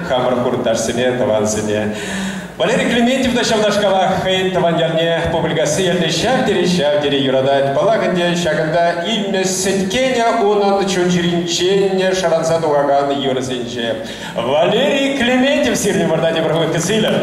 хамӑр хурӑнташсене, тӑвансене. Валерий Клементьев та ҫавнашкалах хӑйӗн тӑван ялне, Пупӑлькасси ялне ҫав тери, ҫав тери юратать. Паллах ӗнтӗ, ҫакӑнта илнӗ сӗткенӗ унӑн чун-чӗринчен шӑранса тухакан юрӑсенче. Валерий Клементьев сирӗн умӑрта тепӗр хут кӗтсе илӗр.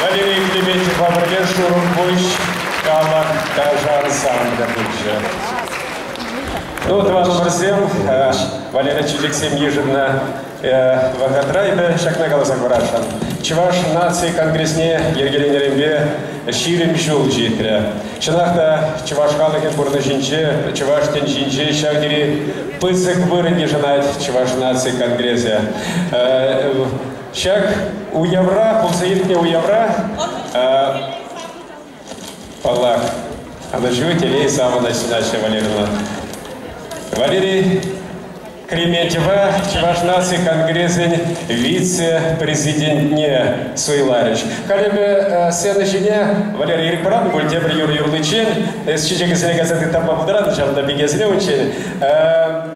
Валерий Клементьевпа пӗрле Шурӑмпуҫ халӑх ташӑ ансамблӗ пулчӗ. Ну, тӑванӑмӑрсем, Валера Чечексем йышӑннӑ вӑхӑтра эпӗ ҫакна каласа хӑварасшӑн. Чӑваш наци конгресне йӗркеленӗренпе 20 ҫул ҫитрӗ. Чӑнах та, чӑваш халӑхӗн пурнӑҫӗнче, чӑваш тӗнчинче ҫав тери пысӑк вырӑн йышӑнать Чӑваш наци конгресӗ. Ҫак уявра, пулса иртнӗ уявра, паллах, ӑнӑҫу, телей, савӑнӑҫ сунаҫҫӗ Валерина. Валерий. Клементьева Чӑваш наци конгресӗн вице-президентне суйларӗҫ. Халӗ сцена ҫине Валерий Ирек паратӑн пуль тепӗр юрӑ юрличчен. Эс чечекӗсене кайса тыттарма пултаратӑн ҫавӑнта пикесене унччен.